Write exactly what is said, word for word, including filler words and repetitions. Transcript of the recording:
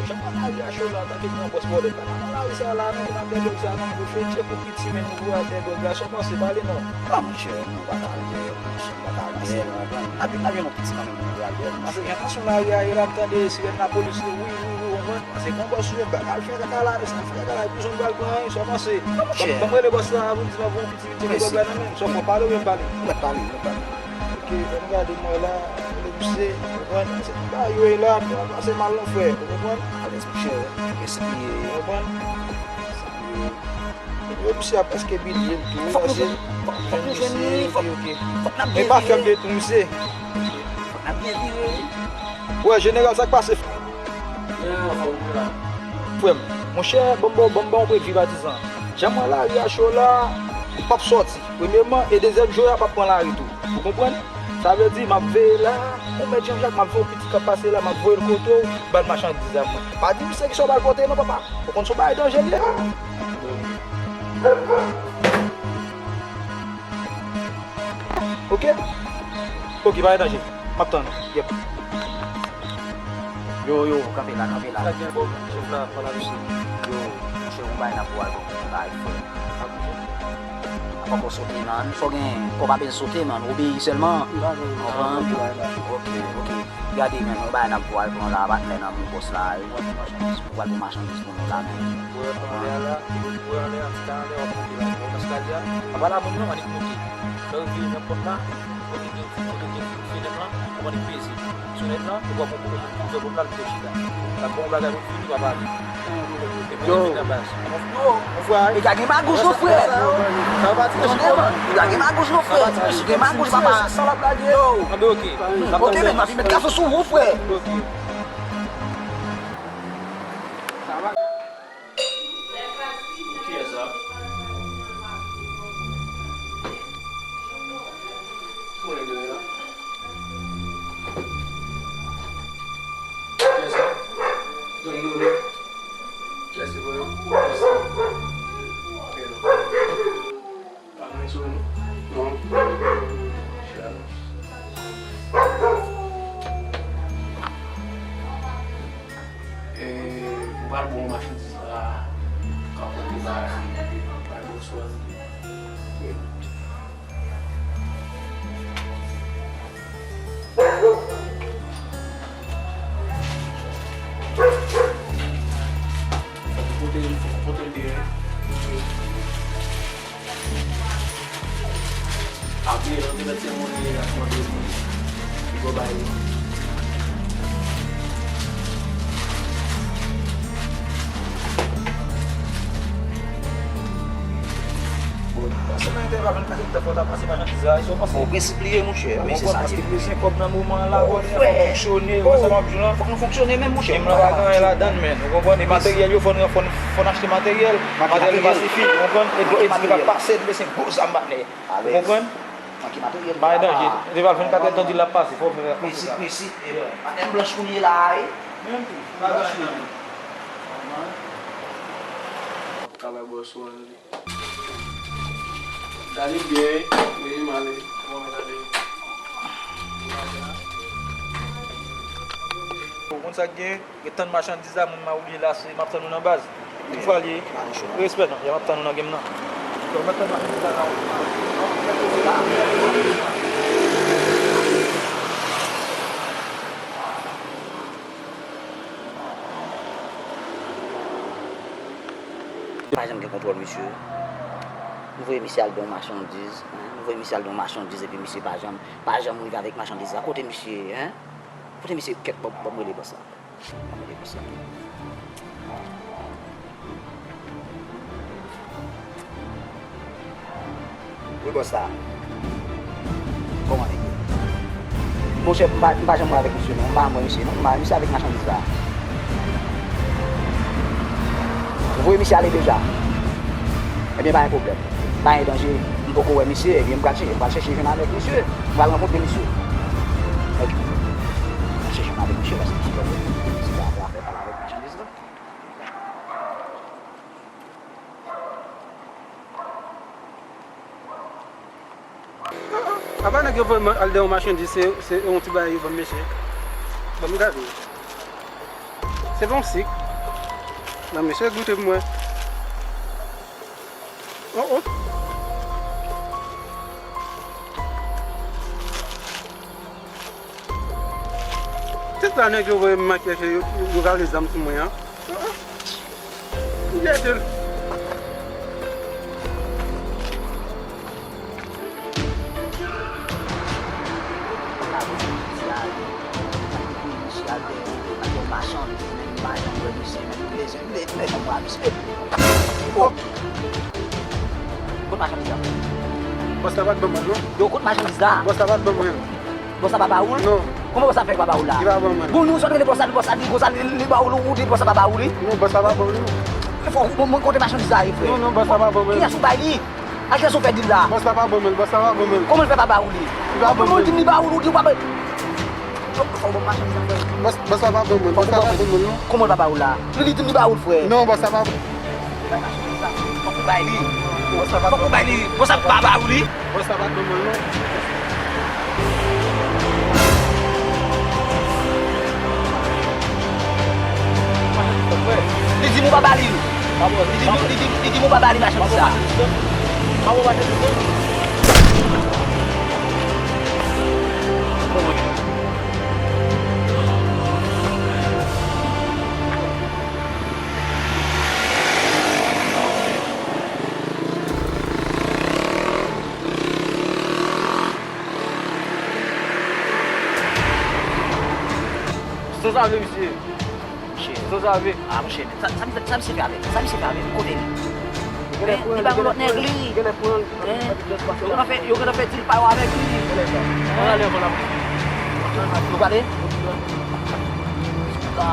Jan mwen lari a cho la, antanke gran bòs vòlè, m pa nan lari sa la non, pou n ap dèyè dwòg sa non, pou fè tchèk pou piti men nou pou al dèyè dwòg la, sa w panse, pale non. Ah, monchè, nou pa ka al dèyè, monchè, nou pa ka al dèyè, ou konprann? N ap, n ap jwenn yon piti kanmenm pou nou al dèyè, monchè. Paske jan tansyon lari a ye la, m tande sirèn lapolis yo, wi, wi, wi, ou konprann? Paske gran bòs yo, yo pa ka al fè kaka la, mesye, al fè kaka la, epi zòn pral pran anyen, sa w panse? Non, monchè. Ban m rele bòs la, pou m di l anvoye yon piti, piti dwòg la nan men m, sa w fè, w pale oubyen m pale? Ou mèt pale, ou mèt pale. Ok, fò m gade mwen la, mwen misye, ou konprann? Se tout bagay yo ye la, m pa pase mal non, frè, ou konprann? Alèz, monchè, gaspiye. Ou konprann? Yo, misye a prèske bilye l tou, fòk nou jwenn li, fòk, fòk nou jwenn li, fòk, ok, ok. Fòk n ap byen vire. E pa fè m de tou, misye. Fòk n ap byen vire. Wè, jeneral, sa k pase, frè? Frè m, monchè, ban m ba w, ban m ba w yon pwen de vi patizan. Jan m wè lari a cho la, m p ap sòti. Premyèman, e dezyèm jou a, m ap pran lari tou. Ou konprann? Sa vle di, m ap veye la, ou mèt Jean Jacques, m ap veye yon piti k ap pase la, m ap voye l kote w, ba l machandiz a mwen. Pa di misye kisa w ba l pote non, papa. Ou konn se yon bagay danje l ye. Ok? Ok, pa gen danje. M ap tann ou. Yep. Yo, yo, kanpe la, kanpe la. Sa gen bon, chèf la, pale avèk li. Yo, monchè, yon bagay n ap pral bon, yon bagay fre. N ap ankò sote, man. Sa w gen, kò pa bezwen sote, man. Obeyi sèlman. Konprann? Ok, ok. Gade, men, yon bagay n ap pral pran la, patnè nan men bòs la. Ou pral pran machandiz pou nou la, men. Ou pran anlè a la, ou pran anlè a, ti ta anlè, w ap monte la. Ou nan eskalye a, pa pale a moun non, annik monte. Lè w rive nan pòt la, kote gen, kote gen fenèt lan, ou annik peze. Sonèt lan, ou pral pran kouvè pòt la, l tou chita. L ap bon bagay pou fini, pa pale. Yo. Yo, monfrè. Nèg la gen magouj, monfrè. Tande, man. Nèg la gen magouj, monfrè. Misye gen magouj, papa. Yo. Anben, ok. Ok, men, m ap met gason sou ou, frè. Ok. Kiyès sa? Ki moun nèg yo ye la? Kiyès sa? Don Dolo. Kiyès se pou yo? Kiyès se? Ok, non. Pa gen sou nou? Non. Chè. E, m pral ba w machandiz la, ka pote bay, bay bòs ou a. Fòk ou pote l, fòk ou pote l byen. Ap vire nan tèt se moun li ye, ap mande pou li. Li go bay li. Bon, pase nan entèval, vennkat èdtan fò w ta pase machandiz la, e sa w panse? Bon, prensip li ye, monchè. Ou konprann? Paske bezwen kòb nan moman an la, vòlè a fò fonksyone, ou wè sa m ap di w lan? Fòk nou fonksyone menm, monchè. Menm lan pa gen anyen ladan l, men. Ou konprann? E materyèl yo, fò n, fò n, fò n achte materyèl. Materyèl yo pa sifi, ou konprann? E dlo etnik ap pase, nou bezwen gwo zam, patnè. Ou konprann? Manke materyèl. Pa gen danje. Entèval vennkat èdtan di l ap pase, fò w fè sa. Prensip, prensip. Patnè m blanch kounye la a, wi. Menm tou, m blanch menm. Travay bòs ou an li. Gade byen, wi, m ale. Bon, gade. Ou konn sa k gen? Ret tann machandiz la, moun mawoulye la, se m ap tann ou nan baz. Tout fwa l ye. Respè non, y ap tann ou nan game nan. Yo, m ap tann machandiz la nan. Pa janm gen kontwòl misye. Nou voye misye al don machandiz, hein? Nou voye misye al don machandiz epi misye pa janm, pa janm rive avèk machandiz la. Kote misye, hein? Kote misye? Kèt, ban m, ban m rele bòs la. Ban m rele bòs la. Wi, bòs la. Kòman nèg yo? Monchè, m pa, m pa janm wè avèk misye non. M pa janm wè misye non. M pa wè misye avèk machandiz la. Ou voye misye ale deja? Ebyen, pa gen pwoblèm. Pa gen danje. M poko wè misye. Ebyen, m pral chèche, m pral chèche jwenn avèk misye. M pral rankontre misye. Ok. M pral chèche jwenn avèk misye paske misye pa wè. Misye pa wè afè pale avèk machandiz la. Apa nèg yo voye m al dèyè yon machandiz, se, se yon ti bagay yo ban m, mesye. Ban m gade. Se pa yon sik. Nan, mesye, goute pou mwen. Oh, oh. Tout la nèg yo voye m mache yo, yo, yo rale zam sou mwen an. Oh, oh. M jete l. Kot machandiz la? Bòs la pa t ban mwen l, non. Yo, kot machandiz la? Bòs la pa t ban mwen l. Bòs la pa ba ou l? Non. Kòman bòs la fè pa ba ou la? Li pa ban mwen l. Bon, nou sot rele bòs la, bòs la di konsa, li, li ba ou l, ou di bòs la pa ba ou li? Non, bòs la pa ban mwen l, non. Fò ou mwen kote machandiz la ye, frè. Non, non, bòs la pa ban mwen l. Kiyès ou bay li? A kiyès ou fè dil la? Bòs la pa ban mwen l, bòs la pa ban mwen l. Kòman l fè pa ba ou li? Li pa ban mwen l. Ou di m li ba ou l, ou di w pa bay. Fò w ban m machandiz la, frè. Bòs, bòs la pa ban mwen l, bòs la pa ban mwen l, non. Kòman l pa ba ou la? Li, li di m li ba ou l, frè. Non, bòs la pa. Fòk ou bay li. Fòk ou bay li. Bòs la pa ba ou li. Bòs la pa ban mwen l, non. Li di m ou pa ba li. Li di m, li di, li di m ou pa ba li machandiz sa. Sanzave, misye. Monchè. Sanzave. Ah, monchè, men sa, sa, sa misye fè avè m? Sa misye fè avè m? Kote li? Men, li pa gen lòt nèg li. Yo gentan fè, yo gentan fè dil pa yo avèk li. Ann ale anvan l ap. Nou prale? Sa,